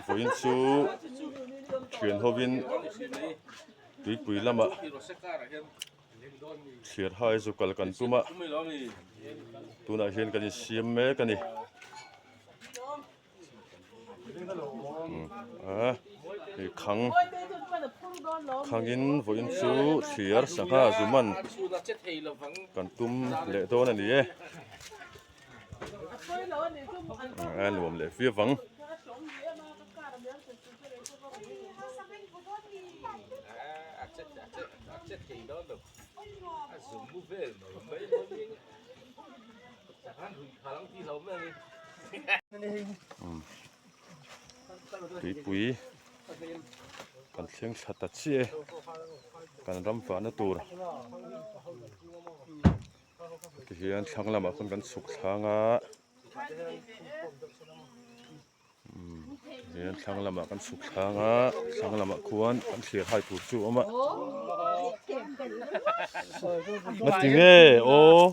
Vawiin chu thian hovin tuipui lamah thlir hai zu kal kan tum a tunah hian kan insiam mek a ni. Khang khangin vawiin chu thlir sangha zu man kan tum leh dawn a ni e. A nuam leh viau vang. Tuipui kan thleng thla ta chiah e kan ram vahna tur. Tihian thlang lamah khawn kan chhuk thlang a umm tihian thlang lamah kan chhuk thlang a thlang lamah khuan kan thlir hai tur chu a awm a ngati nge aw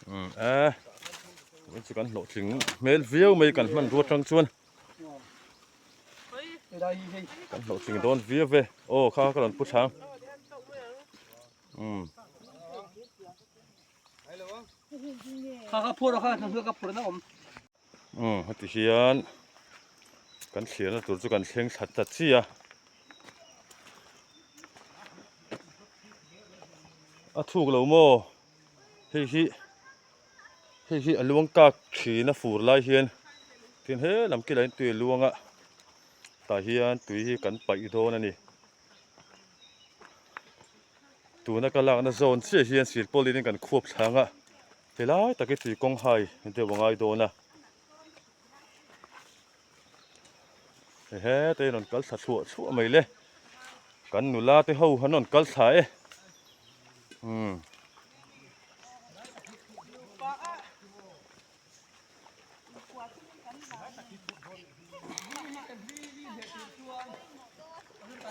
umm a chu kan hlawhtling hmel viau mai kan hmanrua atang chuan. Kan hlawhtling dawn viau ve. Aw kha ka rawn pu thlang. Umm. Kha kha phur kha hna ka phur na awm. Umm heti hian kan thlirna tur chu kan thleng thla ta chi a. A thuk lo maw? Hei hi Hei hi a luang kak thin a fur lai hian tin he lam kilah hian tui a luang a tah hian tui hi kan paih dawn a ni tuna ka lakna zawn chiah hian silpawlin in kan khuap thlang a helai tak hi tui kawng hai deuh a ngai dawn a hete in rawn kal thla thluah thluah mai le kan nula te ho an rawn kal thla e umm.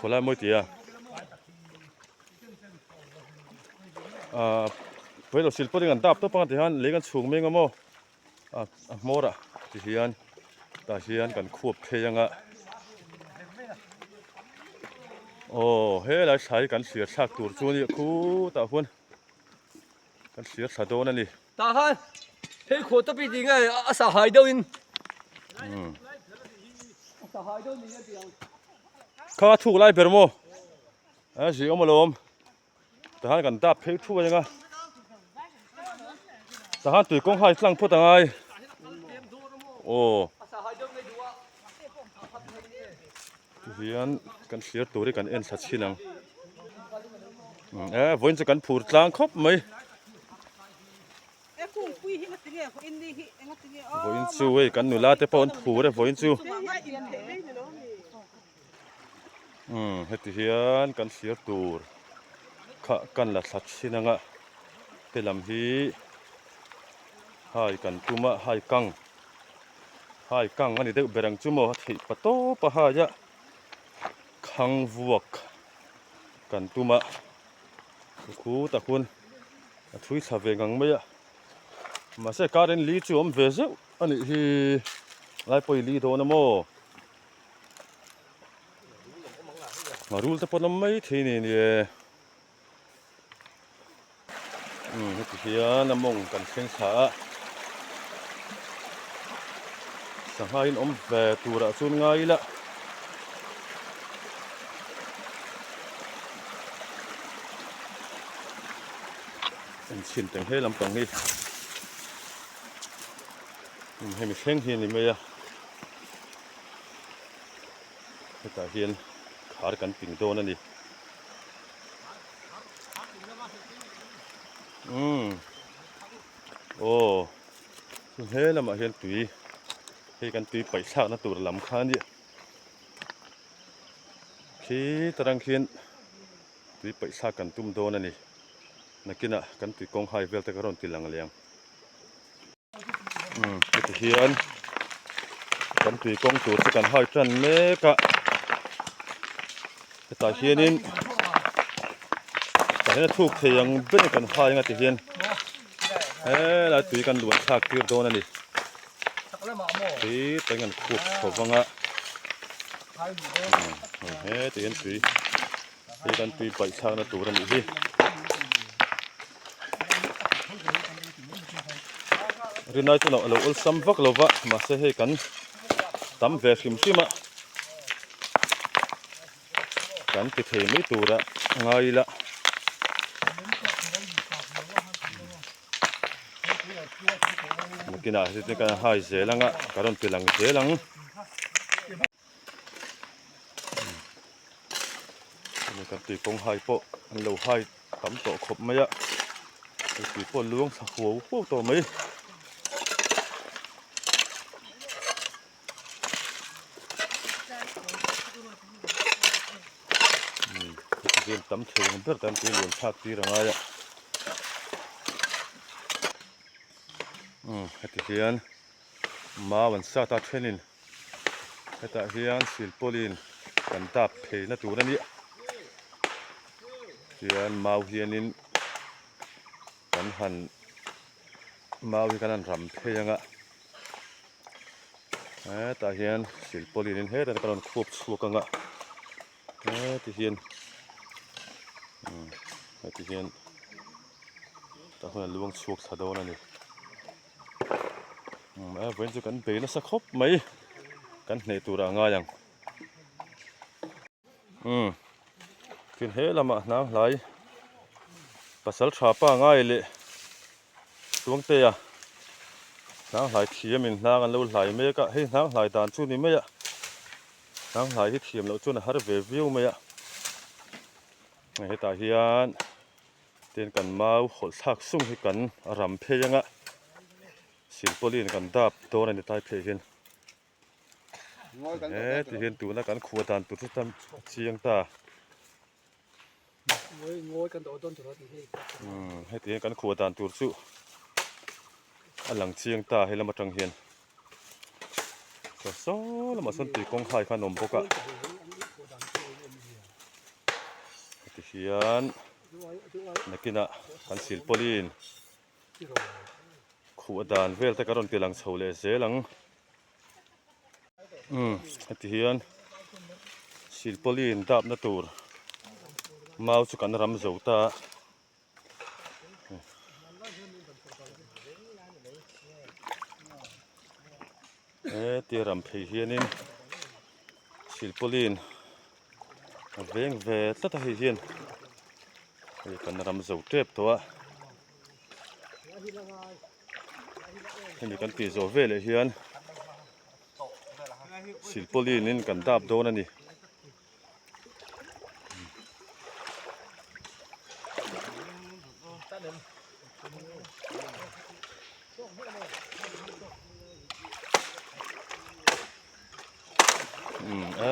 Khawlai mawi tia ah pawilo silpawlin an dap tawp ang tihian lei kan chhung meng a maw. A hmawr ah ti hian tah hian kan khuap phei anga aw helai thla hi kan thlir thlak tur chu a nia khutah khuan kan thlir thla dawn a ni. Tah khan hei khuah tawp i tih nge a sa hai deuh in a sa hai deuh ni a ti ang. Kha a chhuk lai ber maw a zih awm alawm. Tahan kan dap phei thuai anga tahan tui kawng hai tlang phawt angai aw tihian kan thlir tur hi kan en thla chhin ang e vawiin chu kan phur tlang khawp mai vawiin chu hei kan nula te pawh an phur e vawiin chu. Umm heti hian kan thlir tur kha kan la thla thin anga he lam hi hai kan tum a hai kang hai kang a ni deuh ber ang chu maw a theih pa tawp a hai a khang vuak kan tum a khutah khuan a thui thla ve ngang mai a mahse current li chu a awm ve zeuh a nih hi lai pawh i li dawn a maw. Rul te pawh an awm mai thei ni nia umm heti hian a mawng kan thleng thla a sangha in awm ve turah chuan ngai ila enchhin teng he lampang hi umm hemi thleng hi a ni mai a. Hetah hian khar kan ping dawn a ni. Umm aw chu he lamah hian tui hei kan tui paih thlakna tur lam kha a nia khi tarang khian tui paih thlak kan tum dawn a ni nakinah kan tui kawng hai vel te ka rawn ti lang leh ang. Umm heti hian kan tui kawng tur chu kan hai tan mek a hetah hianin. Tah hian a thuk thei ang ber kan hai anga ti hian helai tui kan luan thlak tir dawn a ni. Tui te kan khup chho vang a he ti hian tui hei kan tui paih thlak na tur a nih hi. Rinai chuan a lo awlsam vak lo va mahse hei kan tam ve hrim hrim a. Kan ti thei mai tura ngai ila. Nakinah hi chu kan hai zel ang a, ka rawn ti lang zel ang. Hemi kan tui kawng hai pawh an lo hai tam tawh khawp mai a, tui pawh luang thla huau huau tawh mai. Heti tam thei ang ber tan tui lian thlak tir a ngai a heti hian mau an sat a thenin hetah hian silpawlin kan dap phei na tur a nia tihian mau hianin kan han mau hi kan han ram phei ang a hetah hian silpawlin in hetah hian kan rawn khuap chhuak ang a heti hian heti hian tah hian a luang chhuak thla dawn a ni a vawiin chu kan bei nasa khawp mai kan hneh turah a ngai ang. Umm tin he lamah hnang hlai pasal tha pa ngai leh Tuangtea hnang hlai thiamin hnang an lo hlai mek a hei hnang hlai dan chu ni mai a hnang hlai hi thiam loh chuan a har ve viau mai a hei hetah hian tin kan mau hawlh thlak sung hi kan ram phei anga silpawlin kan dap dawn a ni tlai phei hian. He ti hian tuna kan khuah dan tur chu tam a chiang ta. Heti hian kan khuah dan tur chu a lang chiang ta he lam atang hian. Saw saw lamah sawn tui kawng hai kha an awm bawk a. Heti hian nakinah kan silpawlin Khuh dan vel te ka rawn ti lang chho leh zel ang. Umm heti hian silpawlin dapna tur mau chu kan ram zo ta a. Hetia ram phei hianin silpawlin a veng ve tlat a hei hian hei kan ram zo tep tawh a hemi kan tih zawh veleh hian silpawlin in kan dap dawn a ni. A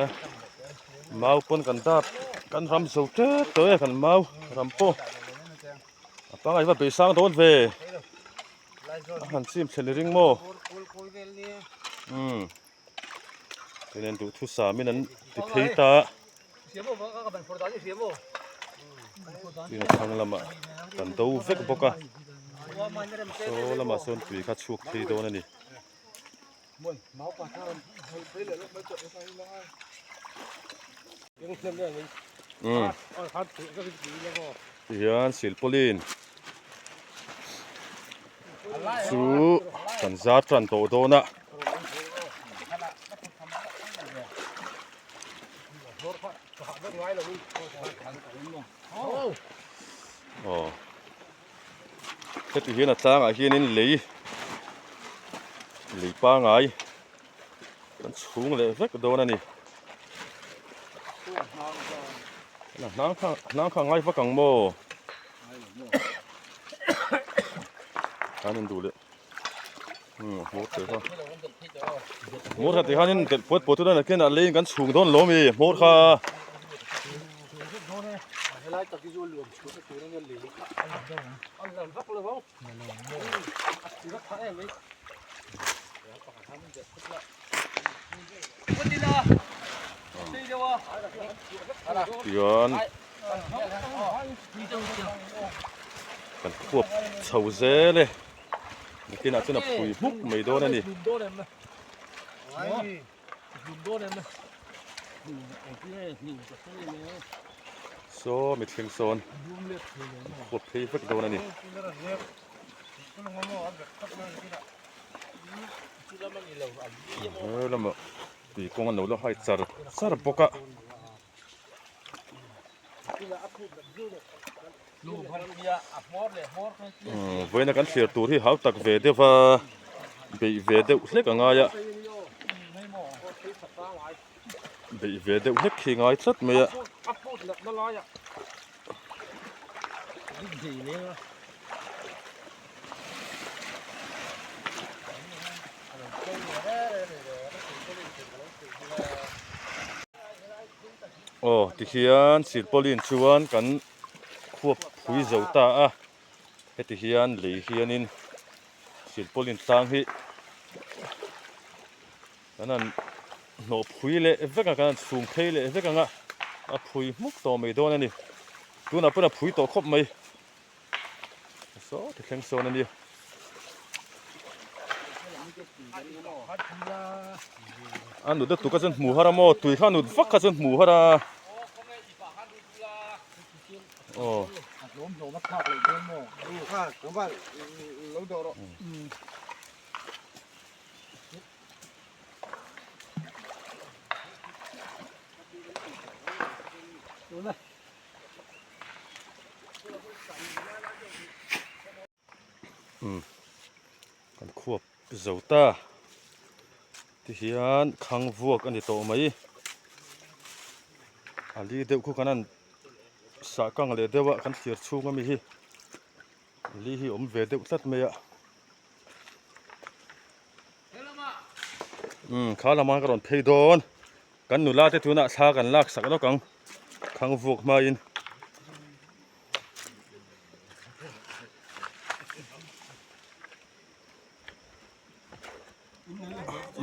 mau pawn kan dap kan ram zo tep tawh e kan mau ram pawh a pangai va beisang dawn ve a han chim thlen i ring maw umm Tenen duhthusam in an ti phei ta a. Tin a thlang lamah kan do vek bawk a. Saw lamah sawn tui kha chhuak phei dawn a ni. Umm tihian silpawlin chu kan zar tan tawh dawn a. Aw heti hian a tlangah hianin lei lei pangai kan chhung leh vek dawn a ni hnang kha hnang kha ngai vak ang maw an in duh leh hmur te kha hmur kha tikhanin delh puat puat tuna nakin ah leiin kan chhung dawn lo mi hmur kha tichuan. Kan khuap chho zel e. Nakinah chuan a phui hmuk mai dawn a ni. Saw mithleng sawn an khuap phei vek dawn a ni. He lamah tui kawng an lo la hai char char bawk a. Vawiina kan thlir tur hi hau tak ve deuh a, beih ve deuh hlek a ngai a, beih ve deuh hlek khi ngai tlat mai a. Aw tikhian silpauline chuan kan khuap phui zo ta a heti hian lei hianin silpauline tlang hi kan han hnawh phui leh vek a kan han chhum phei leh vek ang a a phui hmuk tawh mai dawn a ni tunah pawn a phui tawh khawp mai. Saw ti thleng sawn a nia. A nut lutuk a chuan hmu har a maw tui kha a nut vak kha chuan hmu har a. Aw. Umm kan khuap zo ta tihian khang vuak a ni tawh mai a li deuh khu kan han sah kang leh deuh a kan thlir chhung ami hi li hi awm ve deuh tlat mai a umm kha lamah ka rawn phei dawn. Kan nula te tunah thla kan lak sak lawk ang khang vuak hmain.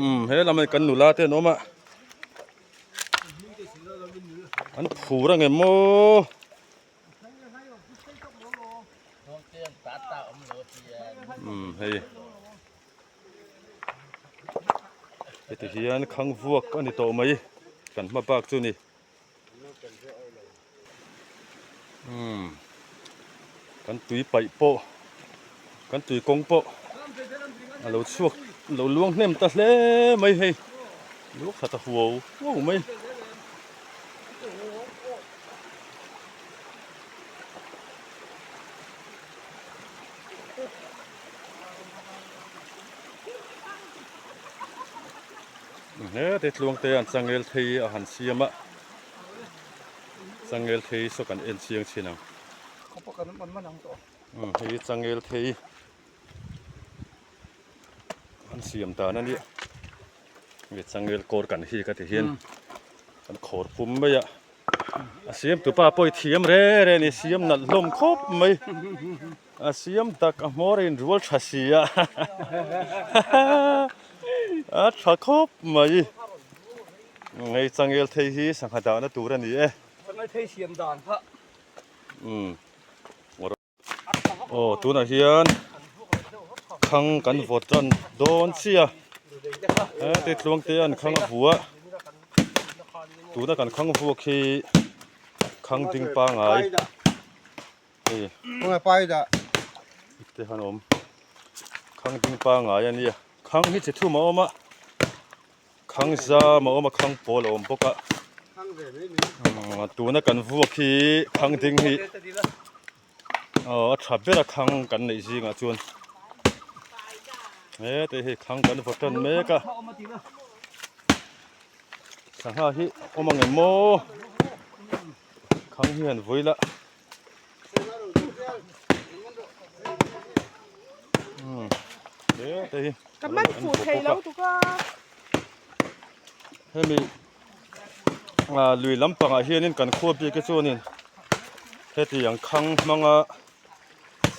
Umm he lamah kan nula te an awm a an phur ang em maw. Umm hei. Heti hian khang vuak a ni tawh mai kan hma bak chu ni umm kan tui paih pawh kan tui kawng pawh a lo chhuak lo luang hnem ta hle mai hei luak khat a huau huau mai. Hete tluang te an changel thei a han siam a changel thei saw kan en chiang thin ang umm hei changel thei an siam dan a nia hei changel kawr kan hi ka ti hian kan khawr pum mai a. A siam tupa pawh i thiam re re a ni siam nalh hlawm khawp mai a siam tak a hmawr a inrual tha si a a tha khawp mai hei changel thei hi sangha dahna tur a ni e changel thei siam dan kha umm Aw tunah hian khang kan vawt tan dawn chiah a he tluang te an khang a hmu a tuna kan khang vuak hi khang ding pangai hei te han awm khang ding pangai a nia khang hi chi thum a awm a. Khang zam a awm a khang pawl a awm bawk a tuna kan vuak hi khang ding hi aw a tha ber a khang kan neih zingah chuan hete hei khang kan vaw tan mek a sangha hi awm ang em maw khang hi han vawi la. Ka man fuh thei lo tuk a. Hemi lui lampangah hianin kan khua bik hi chuanin hetiang khang hmanga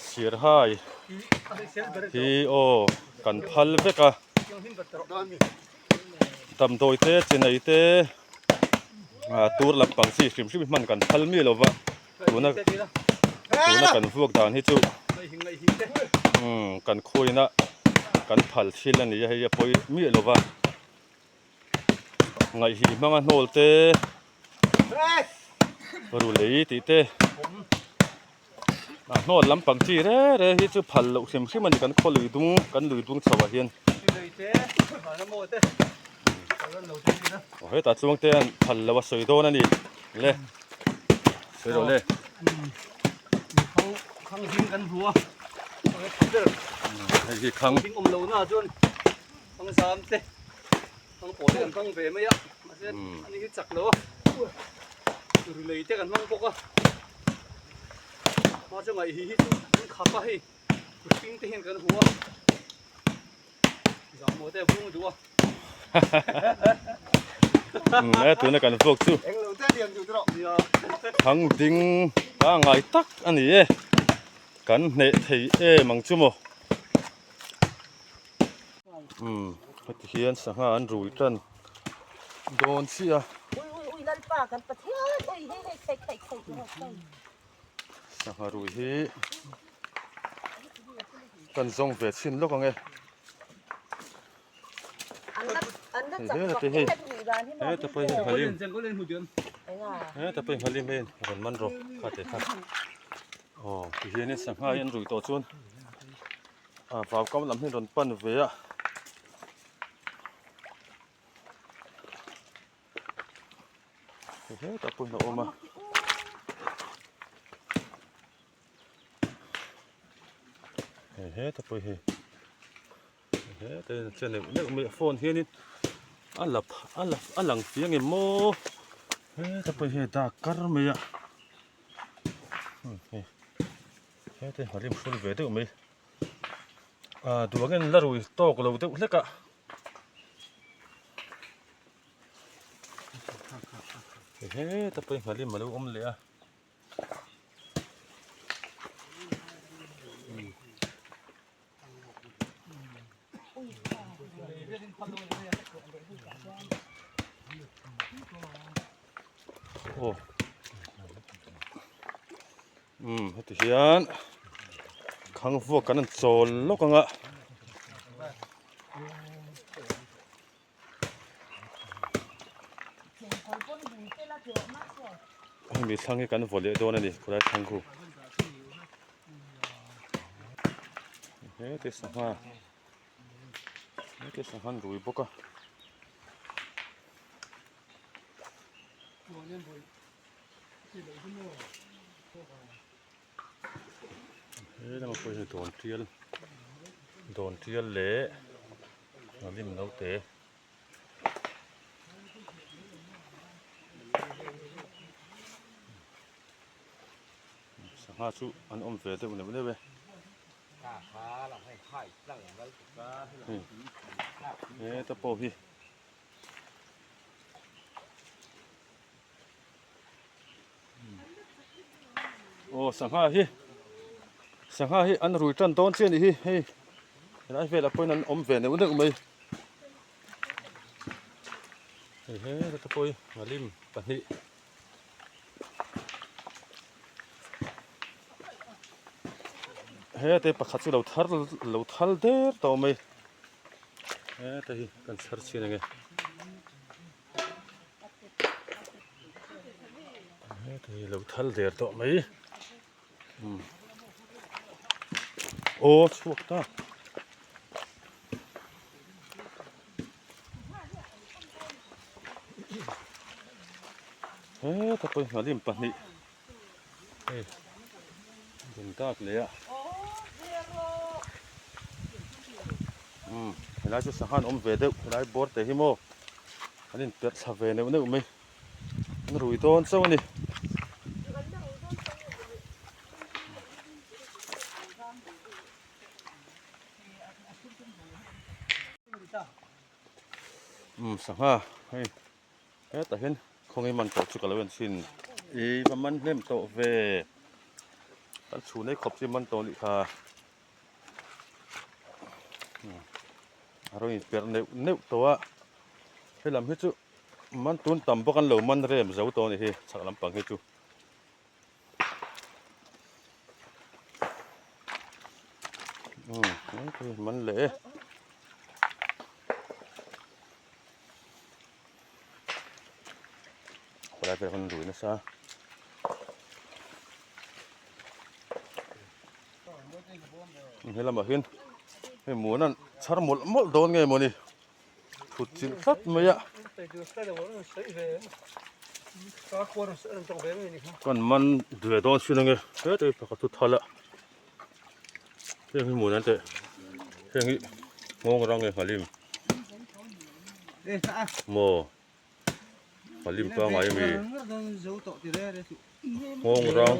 sirhai hi aw kan phal vek a. Damdawi te chinai te tur lampang chi hrim hrim hi hman kan phal miah lo va. Tuna tuna kan vuak dan hi chu umm kan khuaina kan phal thil a ni a hei a pawi miah lo va ngaihhih hmanga hnawl te ru lei tih te a hnawl lampang chi re re hi chu phal loh hrim hrim a ni kan khaw lui dung kan lui dung chho ah hian aw hetah chuang te an phal loh a sawi dawn a ni le sawi rawh le Khang ding kan hmu a hei hi khang ding awm lo na chuan khang zam te khang pawl te kan hmang ve mai a mahse ani hi chak lo a rilei te kan hmang bawk a hma chu ngaih hi hi chu an khap a hei mihring te hian kan hmu a zahmawh te a vung duh a e tuna kan vuak chu thang ding pangai tak a ni e kan hneh thei em ang chu maw umm heti hian sangha an rui tan dawn chiah a. Sangha rui hi kan zawng ve chhin lawk ang e. Hei hei heta pawh hi nghalim heta pawh hi nghalim hei rawn man rawh kha teh kha aw tihianin sangha hi an rui tawh chuan ah vau kam lam hi an rawn pan ve a. Hetah pawhin a awm a. Hei hetah pawh hi hetah hian a che neuh neuh mai a phone hianin a la a la a lang fiang em maw hetah pawh hi dak kar mai a hei hetah hian a rim hrul ve deuh mai ah duh angin la rui tawk lo deuh hlek a. Heta pawh hi nghalim a lo awm leh a. Aw umm heti hian khang vuak kan han chawl lawk ang a. Hemi thlang hi kan vaw leh dawn a ni khawlai thlang khu hete sangha hete sangha an rui bawk a. He lamah pawh hian dawn tial dawn tial leh hnahlim naute sangha chu an awm ve deuh neuh neuh e heta pawh hi. Aw sangha hi sangha hi an rui tan dawn chiah a nih hi hei helai velah pawhin an awm ve neuh neuh mai hei heta te pawh hi nghalim pahnih hete pakhat chu lo thar lo thal der tawh mai heta hi kan chhar chhin ang e. Hei lo thal der tawh mai umm aw chhuak ta heta pawh hi nghalim pahnih hei dun tak leh a umm helai chu sangha an awm ve deuh helai bawr te hi maw an inperh thla ve neuh neuh mai an rui dawn chauh a ni. Umm sangha hei. Hetah hian khawnge man tawh chu ka lo en thin. I va man hnem tawh ve. Kan chhun ei khawp chu i man tawh nih kha. A rawn inperh neuh neuh tawh a. He lam hi chu man tun tam bawk an lo man rem zo tawh a nih hi chhak lampang hi chu. Umm man leh e. Khawlai vel kan rui nasa. He lamah hian hei muan an chhar mawlh mawlh dawn nge mawni thut chilh tlat mai a. Kan man ve dawn sin ange hetah hi pakhat chu thal a heng hi muan an teh heng hi nghawng rang nge nghalim maw nghalim pangai ami nghawng rang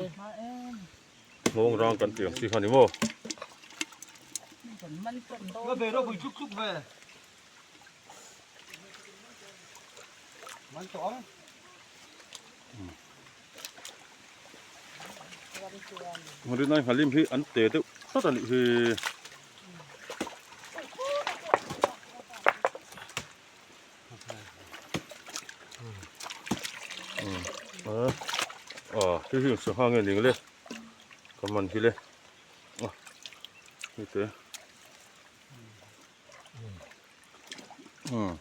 nghawng rang kan tih ang chi kha ni maw. Rinai nghalim hi an te deuh tlat a nih hi. Ah hei hi sangha nge ning le ka man hi le ah hei te umm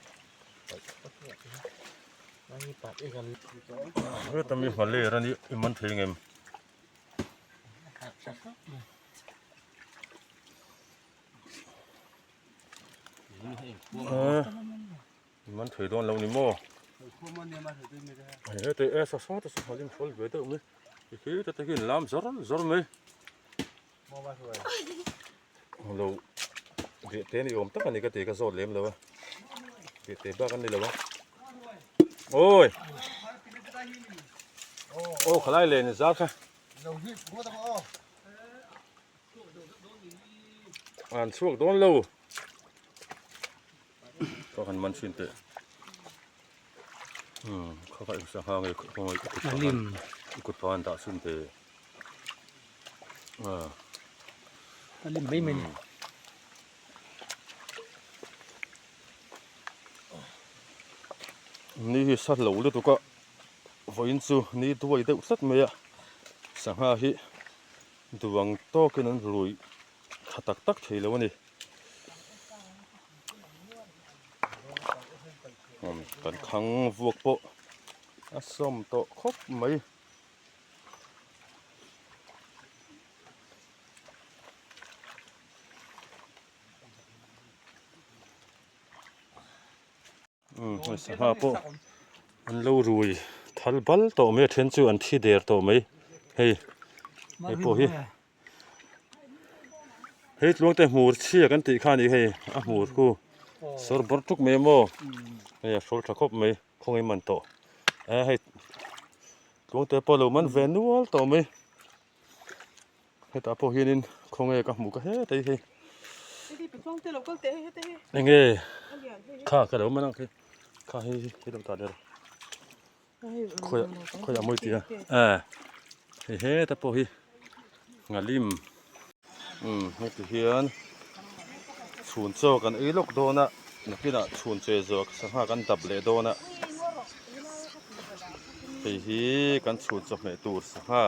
heta mi hmaler a ni i man thei ngem. Man thei dawn lo ni maw? Hei heti e sa sa te sangha lim hrual ve deuh mai khi te te khi an lam zawr zawr mai lo riah te ni awm tak a ni ka ti ka zawt lem lo a riah te bak an ni lo a awi aw khalai len zar kha An chhuak dawn lo. Ka han man thin teh. Hmm, kha kha eng sangha nge khawngaih i kut pahan i kut pahan dah chhin teh. Ah. A lim mai mai ni. Ni hi sa lo lutuk a vawiin chu ni duai deuh tlat mai a sangha hi Duang tawkin an rui tha tak tak thei lo a ni. Kan khang vuak pawh a sawm tawh khawp mai. Umm sangha pawh an lo rui thal bal tawh mai a then chu an thi der tawh mai hei hei pawh hi hei tluang te hmur chhia kan tih kha a ni hei a hmur khu sawr bawr tuk mai maw hei a hrawl tha khawp mai khawngaih man tawh eh hei tluang te pawh a lo man ve nual tawh mai. Hetah pawh hianin khawnge ka hmuh ka hetah hi hei enge kha ka lo man ang khi kha hei hi hei lo tah der khawiah khawiah mawi tia eh hei hetah pawh hi nghalim umm heti hian chhun chaw kan ei lawk dawn a nakinah chhun che zawk sangha kan dap leh dawn a hei hi kan chhun chawhmeh tur sangha.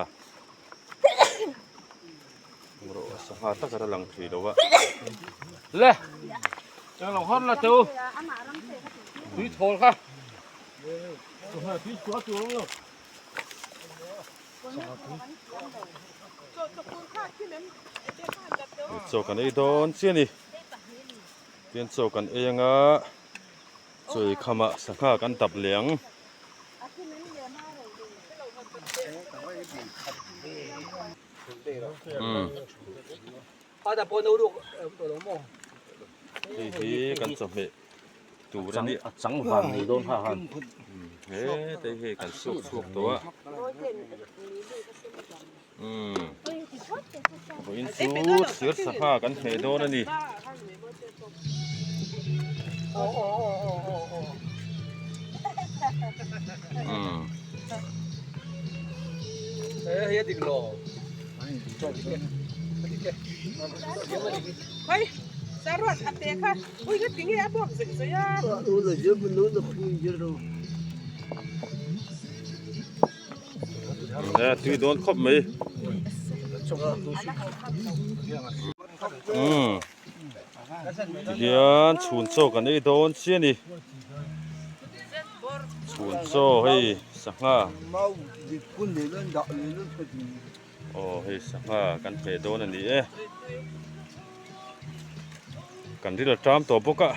Sangha tak a lang thei lo a. Le. Chang lo har la teu. Tui thawl kha. Sangha tui chua tu lo. Chaw kan ei dawn chiah a ni. Tian chaw kan ei anga chaw ei khamah sangha kan dap leh ang. Hei hi kan chawhmeh tur a ni a chang vang nei dawn ha han he te hi kan suak chhuak tawh a umm vawiin chu thir sangha kan hmeh dawn a ni. Tui dawn khawp mai. Umm tihian chhun chaw kan ei dawn chiah a ni chhun chaw hei sangha aw hei sangha kan hmeh dawn a ni e kan ril a ṭam tawh bawk a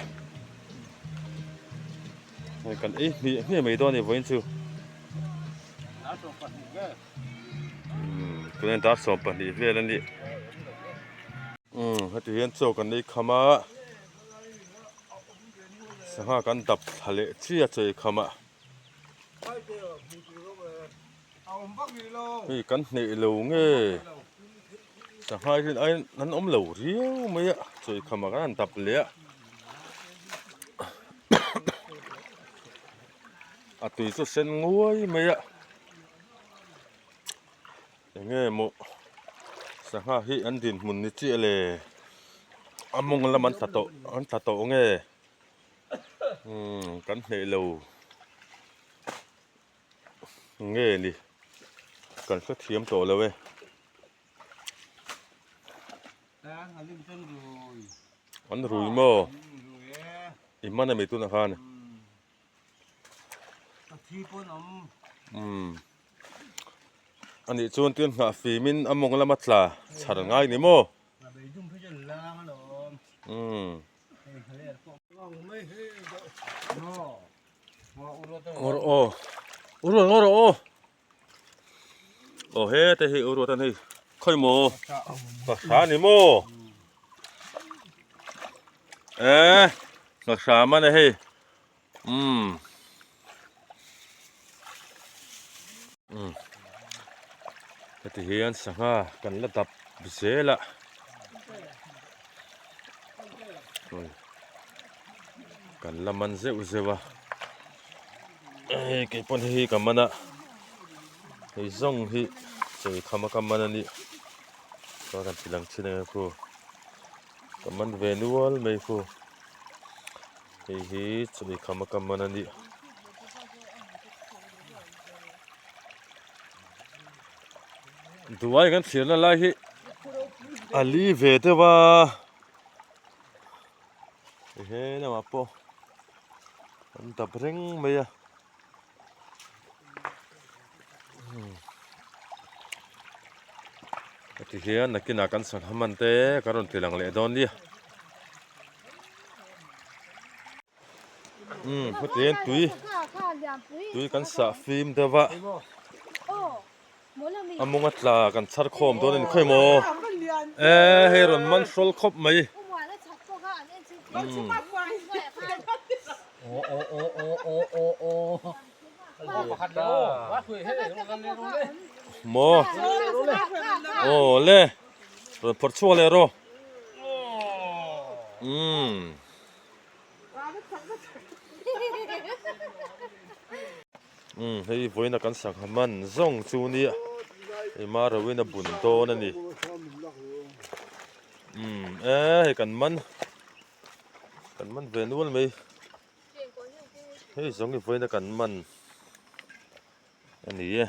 hei kan ei hmiah hmiah mai dawn a ni vawiin chu. Tunah dar 12 vel a ni umm heti hian chaw kan ei kham a sangha kan dap thla leh chiah a chaw ei kham a hei kan hneh lo nge sangha hi ai an awm lo riau mai a chaw ei kham ah khan an dap leh a. A tui chu sen nguai mai a enge maw sangha hi an dinhmun ni chiah le a mawng lam an tla tawh an tla tawh nge umm kan hneh lo nge ni kan hrethiam tawh lo e. An rui maw i hman a mi tunah khan. Umm anih chuan tin hnah fimin a mawng lama tla chhar ngai ni maw umm ngawr aw uruat ngawr aw aw he te hi uruat a ni khawi maw nghahra a ni maw eh nghahra man a hei umm umm heti hian sangha kan la dap zel a kan la man zeuh zeuh a. Hei kei pawn hei hi ka man a hei zawng hi chawi kham a ka man a nih chuan kan ti lang thin ang e khu ka man ve nual mai khu hei hi chawi kham a ka man a nih duai kan thlir na lai hi a li ve deuh a he lamah pawh. An dap reng mai a heti hian nakinah kan sangha man te kan rawn ti lang leh dawn nia umm heti hian tui tui kan sah fim deuh a a mawng a tla kan chhar khawm dawn a ni khawi maw eh hei rawn man hrawl khawp mai umm maw aw le rawn phawrh chhuak leh rawh umm. Umm hei vawiin a kan sangha man zawng chu nia hei maroin a bun dawn a ni umm e hei kan man kan man ve nual mai hei zawng hi vawiin a kan man a ni e.